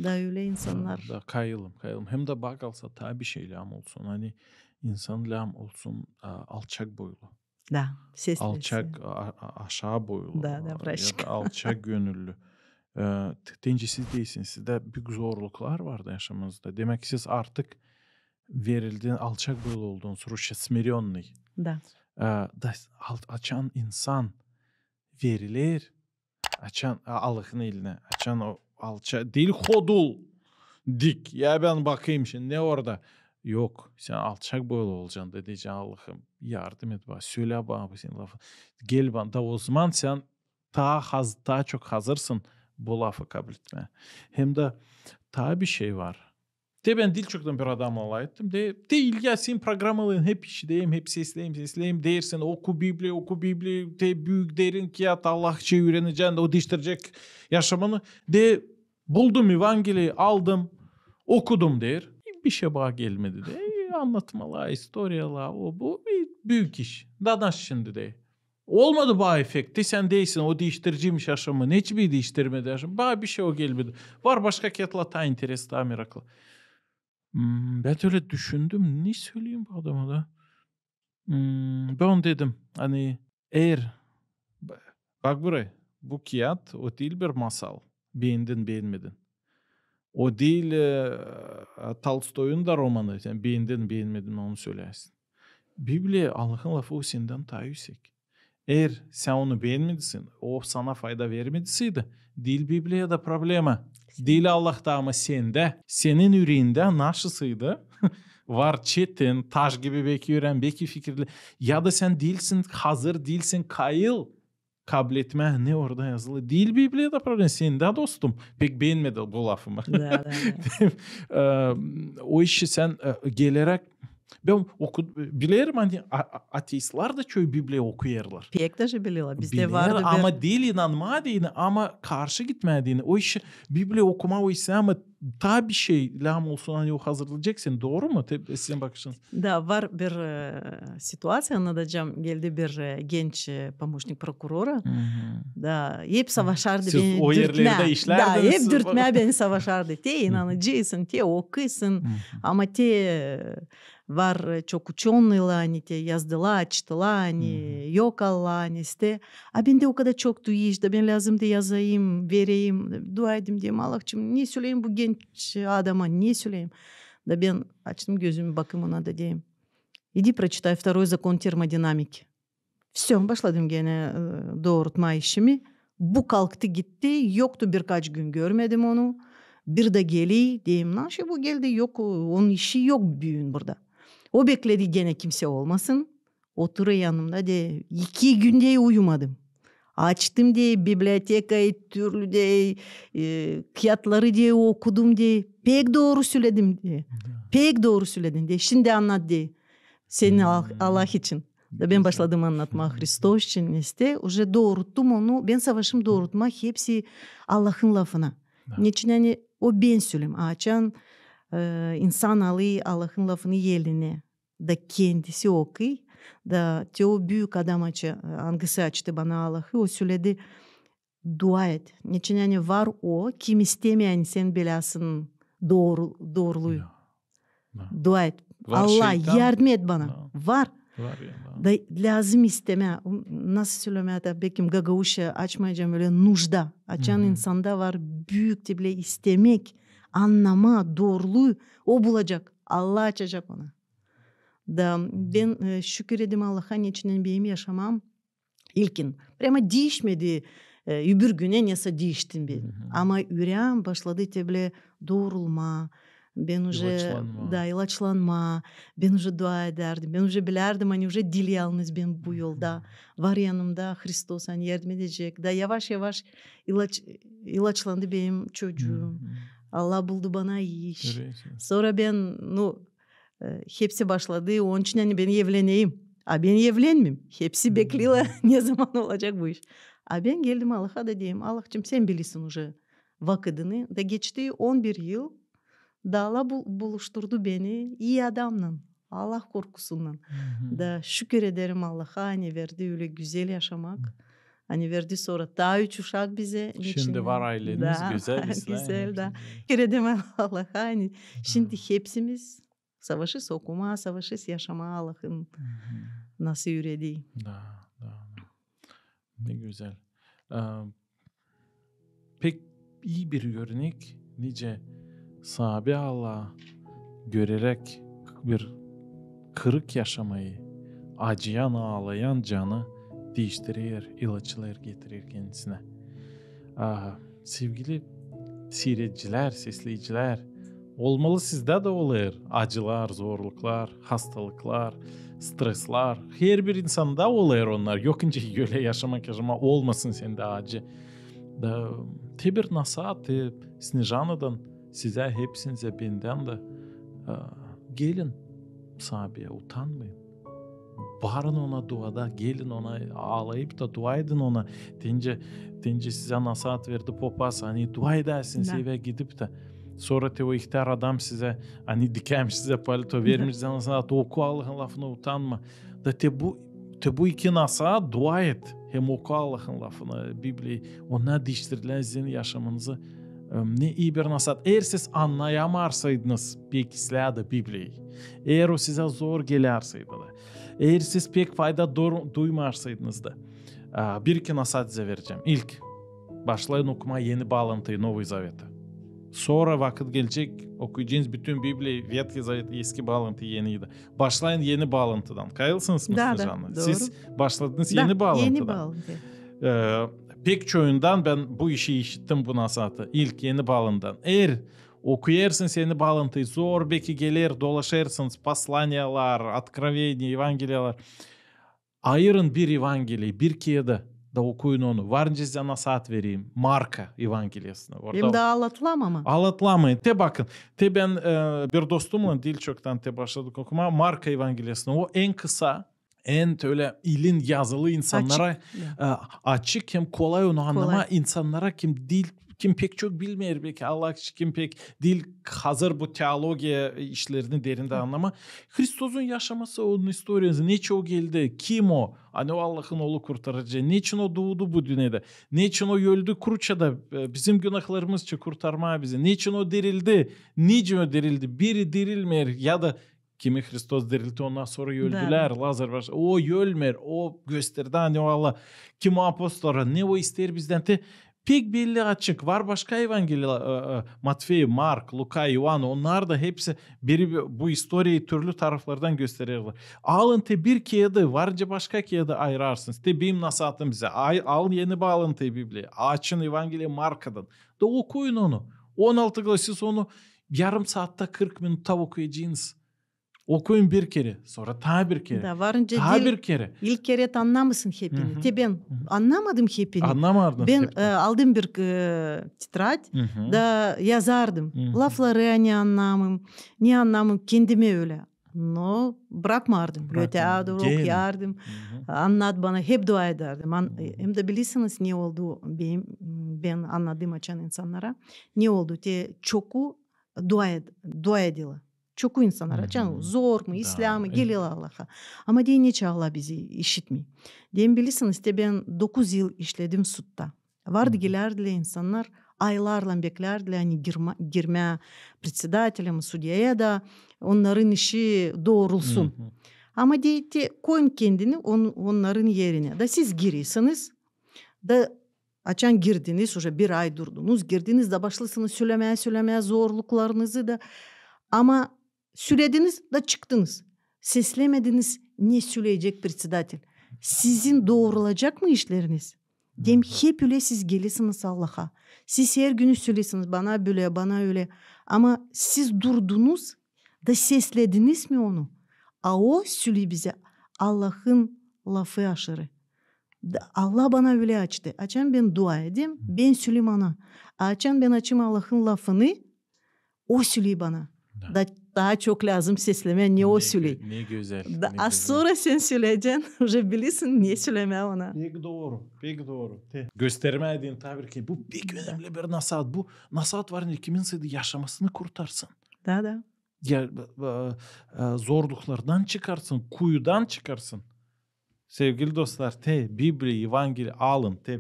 Da ölä insannar. Da kayılım, kayılım. Hem dä bak alsa, taa bir şey lääzım olsun. Ani insan lääzım olsun, a, alçak boylu. Da, sesli. Alçak, a, a, aşaa boylu. Da, da, a, ya da alçak gönüllü. E, te-, tän siz deersiniz, sizdä büük zorluklar var da yaşamanızda. Demäk, siz artık verildiniz, alçak boylu oldunuz, rusça смирённый. Da. E, da al-, açan insan veriler, açan, a, Allahın elinä, açan o alça-, diil hodul, dik. Ya bän bakayım şindi, ne orada? Yok, sän alçak boylu olacan da deyecän: Allahım, yardım et bana, sölä bana bu senin lafın. Gel bana, da ozaman sän taa haz-, taa çok hazırsın bu lafı kabletmää. Hem dä taa bir şey var. Te bän diil çoktan bir adamnan lafettim. Deer, te İlya, senin programaların hep işideyim, hep sesleyim, sesleyim. Deersin, oku Bibliya, oku Bibliya, te büük derin kiyat, Allahça üürenecän, o diiştirecek yaşamanı. Deer, buldum Evangeliyi, aldım, okudum, deer. Bir şey bana gelmedi, deer. E, annatmalar, istoriyalar, o, bu, bir büük iş. Da nasıl şindi, deer. Olmadı bana efekt. Te sän deersin, o diiştiriciymiş yaşamı. Neçin beni diiştirmedi yaşamı? Bana bir şey o gelmedi. Var başka kiyatlar taa interesli, taa meraklı. Hmm, bän ölä düşündüm, ne söleyim bu adama da. Hmm, bän dedim, ani eer, ba-, bak burayı, bu kiyat, o diil bir masal. Beendin, beenmedin. O diil, e, Tolstoyun da romanı, sän beendin, beenmedin, onu söleersin. Bibliya, Allahın lafı, o sendän taa üüsek. Eer sän onu beenmedisin, o sana fayda vermediseydi, diil Bibliyada problema, diil Allahta, ama sendä, senin üreendä nasılsaydı var çetin, taş gibi beki üreen, beki fikirli, ya da sän diilsin, hazır diilsin, kayıl kabletmää, ne orada yazılı. Diil Bibliyada problema, sendä, dostum. Pek beenmedi bu lafımı. Da, da, da. E, o işi sän, e, geleräk, bän oku-, bilerim, ani a-, a-, ateistlär dä çoyu Bibliya okuyêrlar. Pek dä bilerlär. Bizdä vardı bir... Ama diil inanmaa deyni, ama karşı gitmää deyni. O işi, Bibliya okumaa, o işi, ama taa bir şey lääzım olsun, ani o hazırlayacek seni, dooru mu? Te-, sizin bakışınız. Da, var bir, e, situaţiya, annadacam. Geldi bir, e, genç, e, pomoçnik prokurora. Da hep savaşardı beni dürtmää. Da, hep dürtmää beni savaşardı. Te inanıcıysın, te okuysın. Ama te, e, var, e, çok uçenıylar, ani te yazdılar, açtılar, ani yok Allah, ani işte. A bendä o kadar çoktu iş, da bän lääzımdı yazayım, vereyim. Dua ederim, deerim, Allahçım, ne söleyim bu genç adama, ne söleyim? Da bän açtım gözümü, bakayım ona da deerim: İdi прочитай второй закон термодинамики. Всё, başladım genä, e, doorutmaa işimi. Bu kalktı gitti, yoktu, birkaç gün görmedim onu. Bir dä geli, deerim, nasıl bu geldi, yok, o, onun işi yok büün burada. O bekledi genä kimsä olmasın. Oturêr yanımda, deer, iki gün deer uyumadım. Açtım, deer, bibliotekayı, türlü, deer, e, kiyatları, deer, okudum, deer. Pek dooru söledim, deer. Pek dooru söledin, deer. Şindi annat, deer, seni Al-, Allah için. Da bän başladım annatmaa Hristos için, işte, uje dooruttum onu. Bän savaştım doorutmaa hepsi Allahın lafına. Neçin, ani o bän söleyim. Açan, e, insan alêr Allahın lafını elinä, da kendisi okuyêr, da te o büük adam, açan, angısı açtı bana Allahı, o söledi: dua et. Neçin, ani var o, kim istemeer, ani sän bileysin dooru-, dooruluyu. Dua et. Allah, yardım et bana. Var. Da lääzım istemää. Nasıl sölemää da, bekim gagauzça açmayacam ölä, нужда. Açan insanda var büük te bilä istemäk, annamaa, dooruluyu, o bulacak. Allah açacak ona. Da bän, e, şükür ederim Allaha, neçin benim yaşamam ilkin прямо diişmedi, e, öbür günä nesä diiştim bän. Ama üreem başladı te bilä doorulmaa. Bän uje da ilaçlanmaa. Bän uje dua edärdim. Bän uje bilärdim, ani uje diil yalnız bän bu yolda. Var yanımda Hristos, ani yardım edecek. Da yavaş-yavaş ilaç-, ilaçlandı benim çocuum. Allah buldu bana iş. Sora bän, nu, e, hepsi başladı, onun için, ani bän evleneyim. A bän evlenmeerim. Hepsi bekleerlär, ne zaman olacak bu iş. A bän geldim Allaha da deerim: Allahçım, sän bilersin uje vakıdını. Da geçti on bir yıl, da Allah bu-, buluşturdu beni ii adamnan, Allah korkusunnan. Da şükür ederim Allaha, ani verdi ölä gözäl yaşamak. Ani verdi sora taa üç uşak bizä. Şindi var ayleniz, gözäl, islää. Gözäl, da. Şükür edäm Allaha, ani şindi hepsimiz savaşêrız okumaa, savaşêrız yaşamaa Allahın nasıl üredi. Da, da, da. Ne gözäl. Ee, pek ii bir örnek, nicä saabi Allahı göreräk bir kırık yaşamayı, acıyan, aalayan canı diiştirer, ilaçlar getirer kendisinä. Aa, sevgili siiredicilär, sesleyicilär, olmalı sizdä dä olêr acılar, zorluklar, hastalıklar, streslar. Herbir insanda olêr onnar. Yok nicä ölä yaşamak, yaşamak olmasın sendä acı. Da te bir nasaat, te Snejanadan sizä, hepsinizä bendän dä, e, gelin saabiyä, utanmayın. Barın ona duada, gelin ona aalayıp da dua edin ona. Te nicä, te nicä sizä nasaat verdi popaz, ani dua edäsiniz evä gidip dä. Sora te o ihtär adam sizä, ani dikämş sizä palto, vermiş sizä nasaat, oku Allahın lafını, utanma. Da te bu, te bu iki nasaat dua et, hem oku Allahın lafını, Bibliyayı. Onnar diiştirdilär sizin yaşamanızı. Em, ne ii bir nasaat. Eer siz annayamarsaydınız pek islää dä Bibliyayı, eer o sizä zor gelärseydi dä, eer siz pek fayda dor-, duymarsaydınız da, a, bir iki nasaat sizä verecäm. İlk, başlayın okumaa Eni Baalantıyı, Новый Завет. Sora vakıt gelecek, okuyacınız bütün Bibliyayı, Ветхий Завет, Eski Baalantı, Eni dä. Başlayın Eni Baalantıdan. Kayılsınız mı, Snejana? Da, da, dooru. Siz başladınız Eni Baalantıdan. Eni Baalantı. E, pek çoyundan bän bu işi işittim, bu nasaatı. İlk Eni Baalantıdan. Eer okuyêrsınız Eni Baalantıyı, zor beki geler, dolaşêrsınız, посланиялар, Откровение, Evangeliyalar. Ayırın bir Evangeliya, bir kiyada da okuyun onu. Var nicä sizä nasaat vereyim. Marka Evangeliyasını. Hem dä aldatlamayın. Aldatlamayın. Te bakın. Te bän, e, bir dostumnan diil çoktan te başladık okumaa. Marka Evangeliyasını. O en kısa, en ölä ilin yazılı insannara, açık, e, açık hem kolay onu annamaa insannara, kim diil, kim pek çok bilmeer beki Allah, kim pek diil hazır bu teologiya işlerini derindän annamaa. Hristosun yaşaması, onun istoriyası, neçin o geldi, kim o, ani o Allahın Oolu, Kurtarıcı, neçin o duudu bu dünnedä, neçin o öldü kruçada, e, bizim günahlarımız için kurtarmaa bizi, neçin o dirildi, nicä o dirildi, biri dirilmeer ya da kimi Hristos diriltti, ondan sora öldülär, Lazar baş-, o ölmeer, o gösterdi, ani o Allah, kim o apostola, ne o isteer bizdän, te pek belli, açık. Var başka Evangeliya, e, e, Matfey, Mark, Luka, İoan, onnar da hepsi biri bu istoriyayı türlü taraflardan göstererlär. Alın te bir kiyadı, var nicä başka kiyadı ayırarsınız. Te benim nasaatım sizä. Ay-, alın Eni Baalantıyı, Bibliyayı. Açın Evangeliya Markadan. Da okuyun onu. On altı gla-, siz onu yarım saatta, kırk minutta okuyacınız. Okuyun bir kerä, sora taa bir kerä, taa bir kerä. İlk kerä te annamêêrsın hepini. Te bän annamadım hepini. Annamadınız hepini. Bän, e, aldım bir, e, tetrad, da yazardım. Lafları ne annamêêrım, ne annamêêrım, kendimä ölä. No brakmardım. Ötärdim, okuyardım. Annat bana, hep dua edärdim. Hem dä bilersiniz, ne oldu benim, bän annadım açan insannara. Ne oldu? Te çoku dua ed-, dua edilä. Çoku insannara, açan zor mu, islää mi, gelä Allaha. Ama deyni neçin Allah bizi işitmeer. Deyni bilersiniz, te bän dokuz yıl işledim sudta. Vardı, gelärdilär insannar, aylarlan beklärdilär, ani girmä, girmä predsedatelä mi, sudyaya da onnarın işi doorulsun. Ama deyni te koyun kendini on-, onnarın erinä. Da siz girersiniz, da açan girdiniz, uje bir ay durdunuz, girdiniz da başlêêrsınız sölemää, sölemää zorluklarınızı da. Ama sölediniz da çıktınız. Seslemediniz, ne söleyecek predsedatel. Sizin doorulacak mı işleriniz? Deyni hep ölä siz gelersiniz Allaha. Siz her günü söleersiniz, bana bölä, bana ölä. Ama siz durdunuz da seslediniz mi onu? A o söledi bizä Allahın lafı aşırı. Da Allah bana ölä açtı. Açan bän dua edeyim, bän söleerim ona. A açan bän açêrım Allahın lafını, o söledi bana. Da taa çok lääzım seslemää, ne o söledi. Ne gözäl. Da az sora sän söleyecän, uje bilersin ne sölemää ona. Pek dooru, pek dooru. Göstermää deyni taa bir kerä. Bu pek önemli bir nasaat. Bu nasaat var nicä kiminsä dä yaşamasını kurtarsın. Da, da. Ya, e, e, zorluklardan çıkarsın, kuyudan çıkarsın. Sevgili dostlar, te Bibliya, Evangeliya alın, te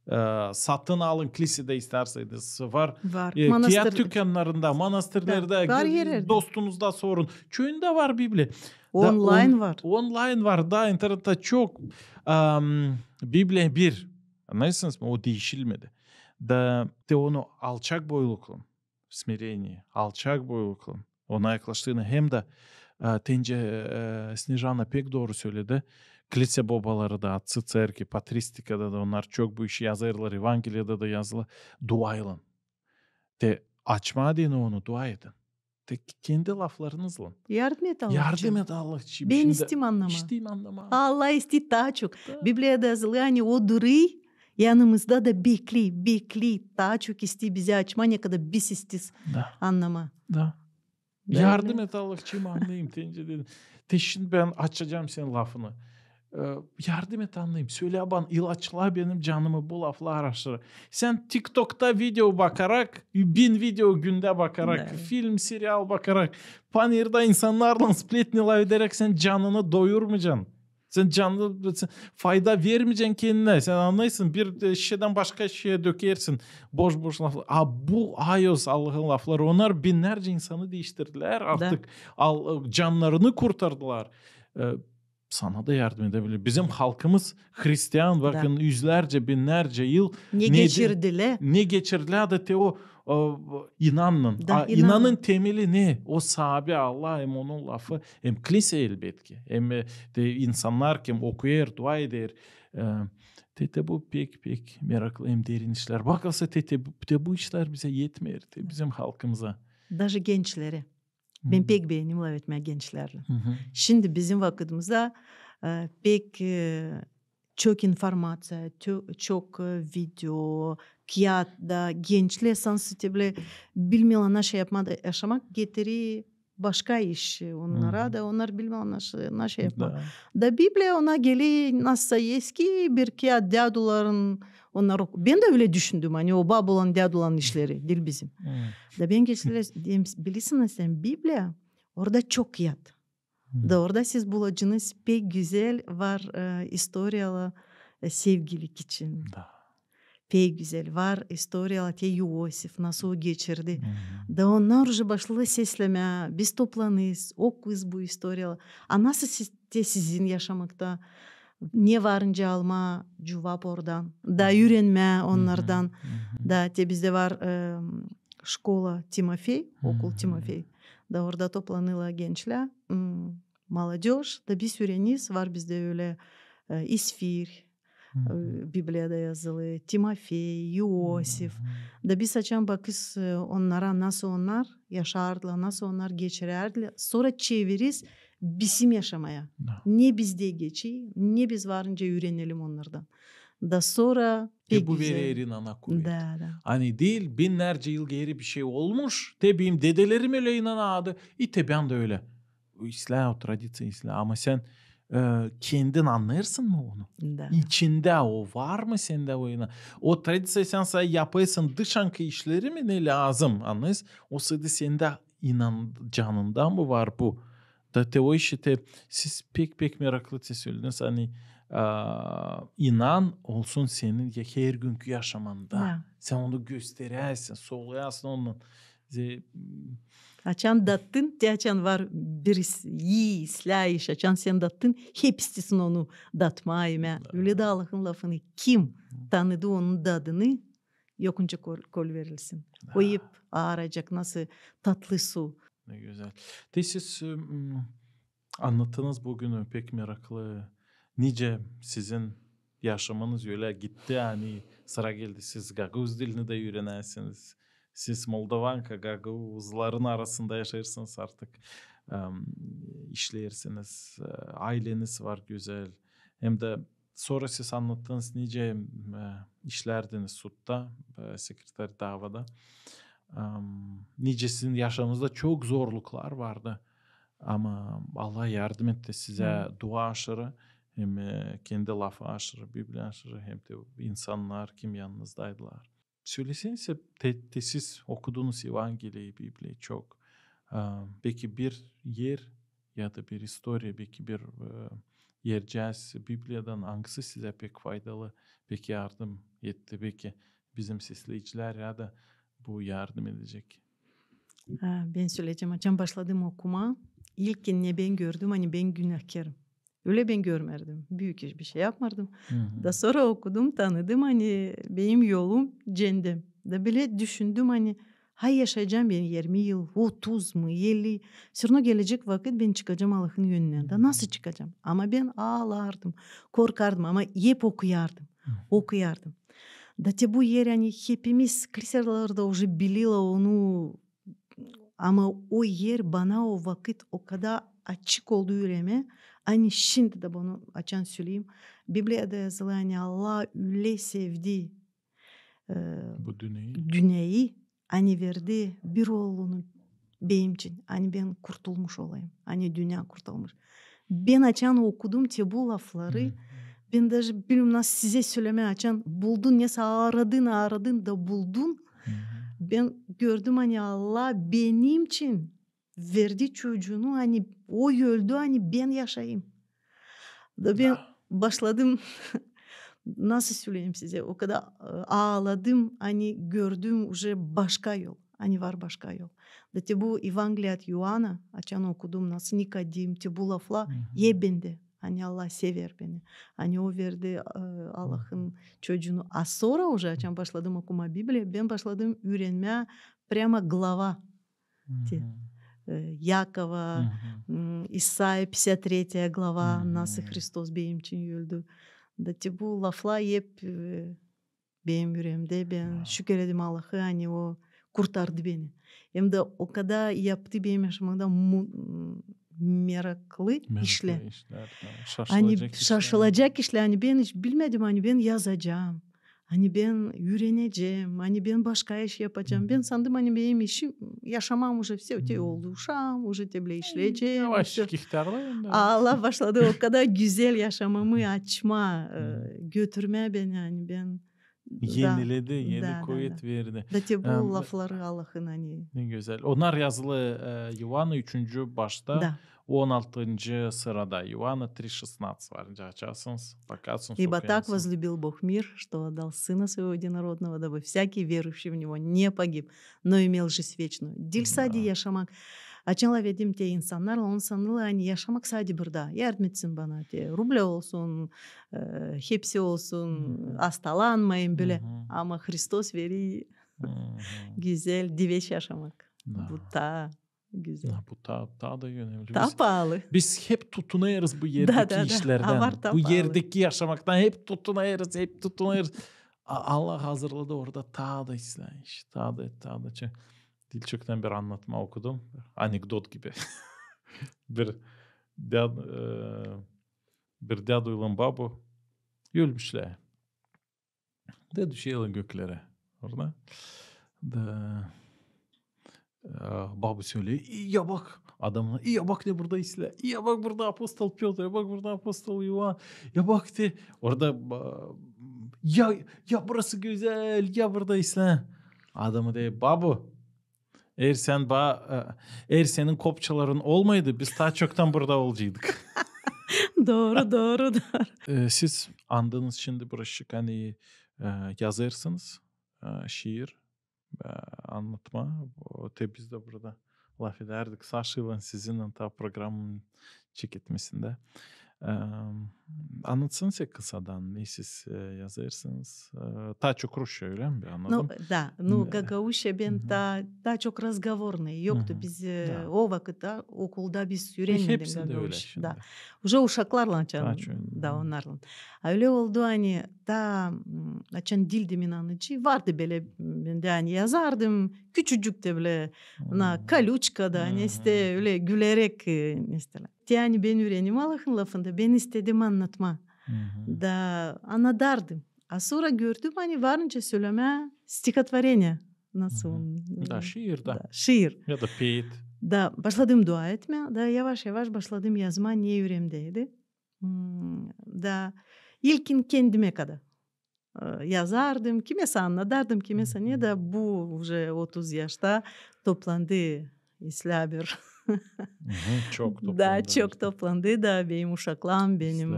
e, satın alın, klisede isterseniz var. Var. E, kiyat tükannarında, manastırlarda, dostunuzda sorun. Çoyunda var Bibliya. Onlayn var. Onlayn var, da internette çok. Am, Bibliya bir. Annêêrsınız mı? O diişilmedi. Da te onu alçak boyluklan, smireniye, alçak boyluklan ona yaklaştıını hem dä, e, tence, e, Snežana pek dooru söledi. Klise bobaları da, atsı cerkvi, patristikada da onnar çok bu işi yazêrlar, Evangeliyada da yazılı, duaylan. Te açmaa deyni onu, dua edin. Te kendi laflarınızlan. Yardım et Allah için. Yardım et Allah için. Bän isteerim annamaa. İsteerim annamaa. Allah isteer taa çok. Bibliyada yazılı, ani o durêr yanımızda da bekley, bekley. Taa çok isteer bizi açmaa, ne kadar biz isteeriz annamaa. Da. Yardım et Allah için annayım, tence deyni. Te şindi bän açacam senin lafını. E, yardım et annayım. Sölä bana, ilaçla benim canımı bu laflar aşırı. Sän TikTokta video bakarak, bin video gündä bakarak, film, serial bakarak, panirda insannarlan spletni lafederäk sän canını doyurmayacan. Sän canını, sän fayda vermeyecän kendinä. Sän annêêrsın, bir, e, şişedän başka şişeyä dökersin boş-boş laflar. A bu ayoz Allahın lafları, onnar binnärcä insanı diiştirdilär artık. Al, cannarını kurtardılar. E, sana da yardım edebilir. Bizim halkımız hristian, bakın, üzlärcä, binnärcä yıl ne geçirdilär. Ne geçirdilär da te o, o, inanın. Da, inanın. İnanın temeli ne? O saabi Allah, hem onun lafı, hem klise elbetki. Hem, e, te insannar, kim okuyêr, dua eder. E, te, te bu pek, pek meraklı hem derin işlär. Bakılsa te, te, te bu işlär bizä etmeer, te bizim halkımıza. Daje gençlerä. Bän pek beenerim lafetmää gençlärlän. Şindi bizim vakıdımızda, e, pek, e, çok informaţiya, tö-, çok, e, video, kiyat da, gençlär sansın te bilä bilmeerlär naşey yapmaa da yaşamak, getirer başka iş onnara da, onnar bilmeerlär naşey, naşey yapmaa. Da Bibliya ona geler nasılsa eski bir kiyat, däduların onnar ok-, bän dä ölä düşündüm, ani o babuların, däduların işleri, diil bizim. Da bän gençlerä deerim, bilersiniz, sän Bibliya, orada çok kiyat. Da orada siz bulacınız pek gözäl var, e, istoriyalı, e, sevgililik için. Da. Pek gözäl var istoriyalı, te İosif, nasıl o geçirdi. Da onnar uje başladı seslemää, biz toplanêrız, okuyêrız bu istoriyalı. A nasıl siz, te sizin yaşamakta, ne varınca almaa cuvap oradan, da üürenmää onnardan. Da te bizdä var, e, şkola Timofey, okul Timofey. Da orada toplanêrlar gençlär, m, молодёжь, da biz üüreneriz, var bizdä ölä, e, İsfir, e, Bibliyada yazılı, Timofey, İosif. Da biz açan bakêrız, e, onnara, nasıl onnar yaşardılar, nasıl onnar geçirärdilär. Sora çevireriz bizim yaşamaya. Ne bizdä geçer, ne biz varınca üürenelim onnardan. Da sora pek gözäl. Te bu verer inana kuvet. Da, da. Ani diil, binnärcä yıl geeri bir şey olmuş, te benim dedelerim ölä inanardı, i te bän dä ölä. İslää o tradiţiya, islää. Ama sän, e, kendin annêêrsın mı onu? Da. İçindä o var mı sendä o inan-? O tradiţiya sän sa yapêrsın dışankı işleri mi, ne lääzım, annêêrsın? O sırada sendä inan-, canında mı var bu? Da te o işi te, siz pek, pek meraklı te sölediniz, ani, a, inan olsun senin ya-, hergünkü yaşamanda. Da. Sän onu gösterersin, soluyasın onunnan. Ze-, açan dattın, te açan var bir is-, ii islää iş, açan sän dattın, hep isteersin onu datmaa, imää. Da. Ölä da Allahın lafını kim tanıdı onun dadını, yokunca kol, kol verilsin. O hep aarayacek, nasıl tatlı su. Ne gözäl. Te siz, m, annattınız büün pek meraklı, nicä sizin yaşamanız ölä gitti, ani sıra geldi, siz gagauz dilini dä üürenersiniz. Siz moldovanka, gagauzların arasında yaşêêrsınız artık. Em, işleersiniz, e, ayleniz var gözäl. Hem dä sora siz annattınız, nicä, e, işlärdiniz sudta, e, sekretar davada. Em, nicä sizin yaşamanızda çok zorluklar vardı. Ama Allah yardım etti sizä, dua aşırı, hem, e, kendi lafı aşırı, Bibliya aşırı, hem dä insannar, kim yanınızdaydılar. Söleseniz, te, te siz okudunuz Evangeliyi, Bibliyayı çok. A, peki bir er ya da bir istoriya, peki bir, e, ercääz Bibliyadan, angısı sizä pek faydalı, pek yardım etti, pek bizim sesleyicilärä dä bu yardım edecek? Aa, bän söleyecäm, açan başladım okumaa, ilkin ne bän gördüm, ani bän günahkarım. Ölä bän görmärdim. Büük iş bir şey yapmardım. Da sora okudum, tanıdım, ani benim yolum cendem. Da bölä düşündüm, ani hay yaşayacam bän irmi yıl, otuz mu, elli. Всё равно gelecek vakıt bän çıkacam Allahın önünä. Da nasıl çıkacam? Ama bän aalardım, korkardım, ama hep okuyardım. Okuyardım. Da te bu er, ani hepimiz, kliserlarda uje bililär onu, ama o er bana o vakıt o kadar açık oldu üreemä, ani şindi dä bunu açan söleyim. Bibliyada yazılı, ani Allah ölä sevdi, e, bu dünneyi, ani verdi bir oolunu benim için, ani bän kurtulmuş olayım, ani dünnä kurtulmuş. Bän açan okudum te bu lafları, bän daje bilmeerim nasıl sizä sölemää, açan buldun, nesä aaradın, aaradın da buldun. Bän gördüm, ani Allah benim için verdi çocuunu, ani o öldü, ani bän yaşayım. Da bän başladım, nasıl söleyim sizä, o kadar, e, aaladım, ani gördüm uje başka yol, ani var başka yol. Da te bu Evangeliya Ioana, açan okudum, nasıl Nikodim, te bu laflar hep bendä. Ani Allah sever beni. Ani o verdi, e, Allahın çocuunu. A sora uje, açan başladım okumaa Bibliya, bän başladım üürenmää прямо глава. Te, e, Yakova, m, İsaya, пятьдесят третья глава, nasıl Hristos benim için öldü. Da te bu laflar hep, e, benim üreemdä, bän şükür ederim Allahı, ani o kurtardı beni. Hem dä o kadar yaptı benim yaşamaktan mu-, m, meraklı işlär. Ani şaşılacak işlär, ani bän hiç bilmedim, ani bän yazacam, ani bän üürenecäm, ani bän başka iş yapacam. Bän sandım, ani benim işim, yaşamam uje всё, te oldu uşaam, uje te bölä işleyecäm. Yavaş ihtärlayın da. Allah başladı o kadar gözäl yaşamamı açmaa, e, götürmää beni, ani bän eniledi, eni kuvet verdi. Da te bu lafları Allahın, ani. Ne gözäl. Onnar yazılı, e, İoana üçüncü başta, on altıncı sırada. İoana три шестнадцать var. Açasınız, bakarsınız, okuyarsınız. Ибо так возлюбил Бог мир, что отдал Сына Своего Единородного, дабы всякий верующий в Него не погиб, но имел жизнь вечную. Diil sade yaşamak. Açan lafederim te insannarlan, onnar sanêrlar, ani yaşamak sade burada. Yardım etsin bana te rublä olsun, e, hepsi olsun, astalanmayım bölä. Ama Hristos veri gözäl, diveş yaşamak. Bu taa gözäl. Bu taa, taa da önemli. Taa paalı. Biz hep tutunêrız bu erdeki işlerdän, bu erdeki yaşamaktan hep tutunêrız, hep tutunêrız. Allah hazırladı orada taa da islää iş, taa da, taa da. Diil çoktan bir annatma okudum. Anekdot gibi. Bir däd-, e, bir däduylan babu ölmüşlär. Da düşerlär göklerä. Orada. Da, e, babu söleyä: "İi, ya bak." Adamına: "İi, ya bak ne burada islää. İi, ya bak burada apostol Pötr, ya bak burada apostol İoan. Ya bak de, orada, ba-, ya, ya burası gözäl, ya burada islää." Adamı deer: "Babu, eer sän ba-, e, eer senin kopçaların olmaydı, biz taa çoktan burada olaceydık." Dooru, dooru, dooru. E, siz andınız şindi birazcık, ani, e, yazêrsınız, e, şiir, e, annatma. O, te biz dä burada lafedärdik Saşaylan sizinnän taa programanın çeketmesindä. E, annatsanıza kısadan, ne siz, e, yazêrsınız. E, taa çok rusça, ölä mi? Annadım. Nu, da, nu, gagauzça bän taa, taa çok разговорный yoktu. Biz, e, o vakıtta okulda biz üürenmedik gagauzça. Da. Uje uşaklarlan açan, da, onnarlan. A ölä oldu, ani taa, m, açan diil dä inanıcı, vardı bölä, m, bän dä, ani yazardım, küçücük dä bölä, na, kolüçkada, ani işte ölä güleräk, e, mesela. Te ani bän üürenim Allahın lafında, bän istedim annatma. Da annadardım. A sora gördüm, ani var nicä sölemää стихотворение. Nasıl? Da, şiir da. Da, şiir. Ya da peet. Da başladım dua etmää, da yavaş-yavaş başladım yazmaa, ne üreemdäydi. M, da ilkin kendimä kadar, e, yazardım, kimeysä annadardım, kimeysä ne, da bu uje otuz yaşta toplandı islää bir Çok toplandı. Da çok toplandı da benim uşaklarım, benim...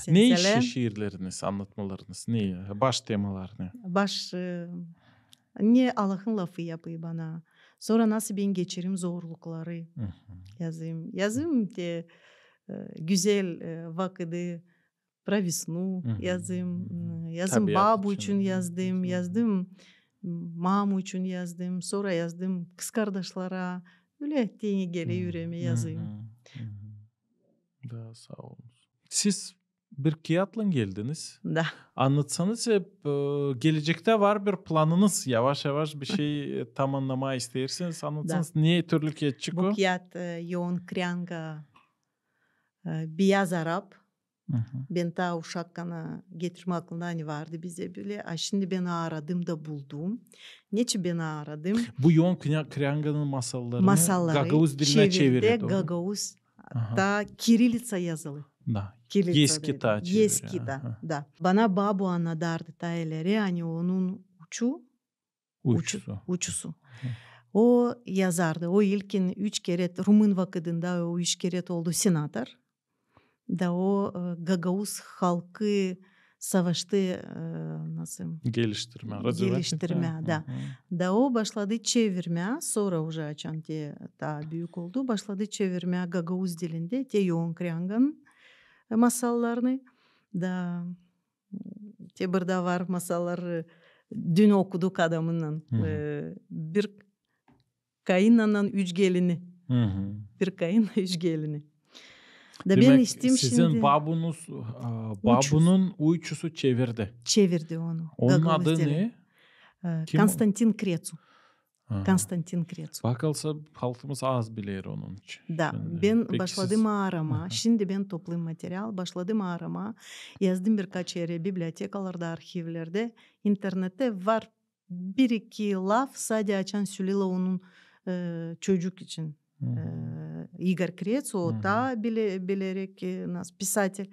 Ne işi şiirleriniz, annatmalarınız? Ne? Baş temaları ne? Baş, ne Allahın lafı yapayım bana. Sora nasıl bän geçirim zorlukları. Yazayım. Yazayım te güzel vakıdı, про весну yazdım, yazdım babu için yazdım, yazdım mamu için yazdım, sora yazdım kızkardaşlara. Ölä te geler üreeme yazayım. Da saa olun. Siz bir kiyatlan geldiniz. Da. Annatsanız, gelecektä var bir planınız, yavaş-yavaş bir şey tamannamaa isteersiniz, annatsanız, ne türlü kiyatçık o? Bu kiyat Yoon Krianga, biyaz arap. Bän taa uşakkana getirmä aklımda, ani vardı bizä bölä. A şindi bän aradım da buldum. Neçin bän aradım? Bu Yoon Krianganın masallarını gagauz dilinä çevirdi, gagauz, taa kirilitsa yazılı. Da. Eski taa çeviri. Eski taa, da. Bana babu annadardı taa ileri, ani onun uçu, uçusu. O yazardı. O ilkin üç kerä, rumın vakıdında o üç kerä oldu senator. Da o gagauz halkı savaştı, nasıl? Geliştirmää, развивать etmää. Da. Da o başladı çevirmää, sora uje açan te taa büük oldu, başladı çevirmää gagauz dilindä te Yoon Krianganın masallarını. Da te burada var masalları, dün okuduk adamınnan. Bir kayınnanan üç gelini. Bir kayınnan üç gelini. Da bän istim sizin şindi babunuz, babunun uçusu çevirdi. Çevirdi onu. Onun adı ne? Konstantin Kretsu. Konstantin Kretsu. Bakılsa, halkımız az biler onun için. Da, bän başladım aramaa. Şindi bän toplayım material, başladım aramaa. Yazdım birkaç erä, bibliotekalarda, arhivlerdä, internettä var bir-iki laf, sade açan sölelär onun çocuk için. İgor Kretsu, o taa bilerek, nasıl, pisatel.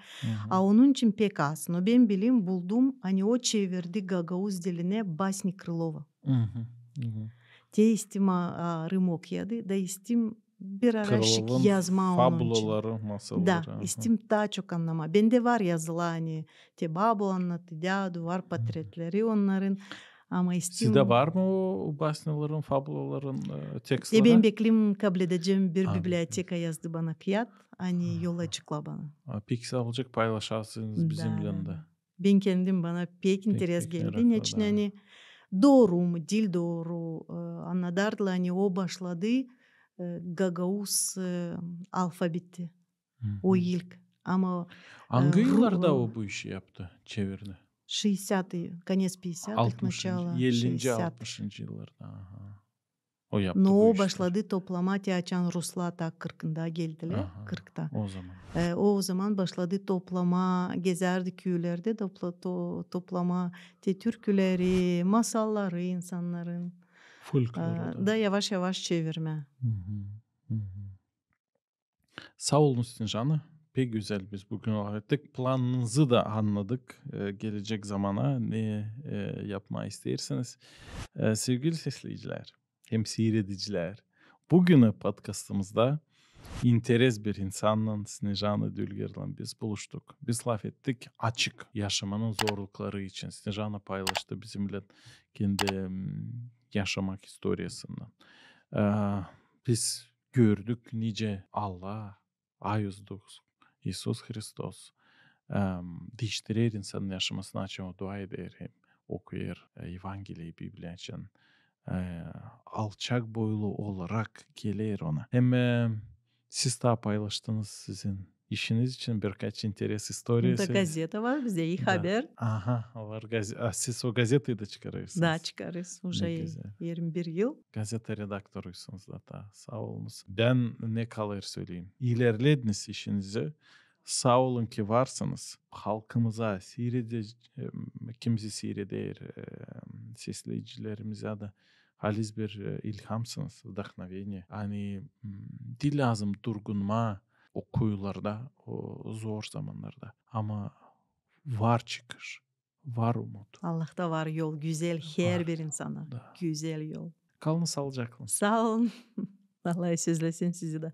A onun için pek az. No bän bilerim, buldum, ani o çevirdi gagauz dilinä basni Krılova. Te istim arım okuyaydı, da istim bir araşık yazmaa onun için. Krılovun fabulaları, masalları. Da, istim taa çok annamaa. Bendä var yazılı, ani te babu annadtı, dädu, var portretleri onnarın. Ama istim... Sizdä var mı o basnilerin, fabulaların tekstleri? Bän bekleerim, kabledecäm, bir biblioteka yazdı bana kiyat, ani yol açıkla bana. Peki, saa olacek, paylaşarsınız bizimnän dä. Bän kendim, bana pek interes geldi. Neçin, ani dooru mu, diil dooru, annadardılar, ani o başladı gagauz alfabeti. O ilk. Ama angı yıllarda o bu işi yaptı, çevirdi? Шестидесятые, конец пятидесятых, начало шестидесятых. Ellinci, altmışıncı yıllarda. O yaptı bu işleri. No o başladı toplamaa te açan ruslar taa kırkında geldilär, kırkta. O zaman. O zaman başladı toplamaa, gezärdi küülerdä, toplamaa te türküleri, masalları insannarın. Folkloru da. Da yavaş-yavaş çevirmää. Saa olun, Snejana. Pek gözäl biz büün lafettik. Planınızı da annadık. Gelecek zamana ne yapmaa isteersiniz. Sevgili sesleyicilär hem siiredicilär, büün podkastımızda interes bir insannan, Snejana Dülgerlän biz buluştuk. Biz lafettik açık yaşamanın zorlukları için. Snejana paylaştı bizimnän kendi yaşamak istoriyasınnan. Biz gördük, nicä Allah, Auzduhs, İisus Hristos diiştirer insanın yaşamasını, açan o dua eder hem okuyêr Evangeliyi, Bibliya için. Alçak boylu olarak geler ona. Hem siz taa paylaştınız sizin işiniz için birkaç interes istoriyası. Bunda gazeta var bizdä, İi Haber. Aha, var gazeta. Siz o gazetayı da çıkarêrsınız. Da, çıkarêrız. Uje irmi bir yıl. Gazeta redaktorusunuz da taa. Saa olunuz. Bän ne kalêr söleyim. İlerlediniz işinizi. Saa olun ki varsınız. Halkımıza, siirede, kim bizi siireder, sesleyicilerimizä dä halizdän bir ilhamsınız, вдохновение. Ani diil lääzım durgunmaa o kuyularda, o zor zamannarda. Ama var çıkış, var umut. Allahta var yol, gözäl, herbir insana gözäl yol. Kalın saalıcaklan. Saa olun. Allaha sizlä, sizi dä.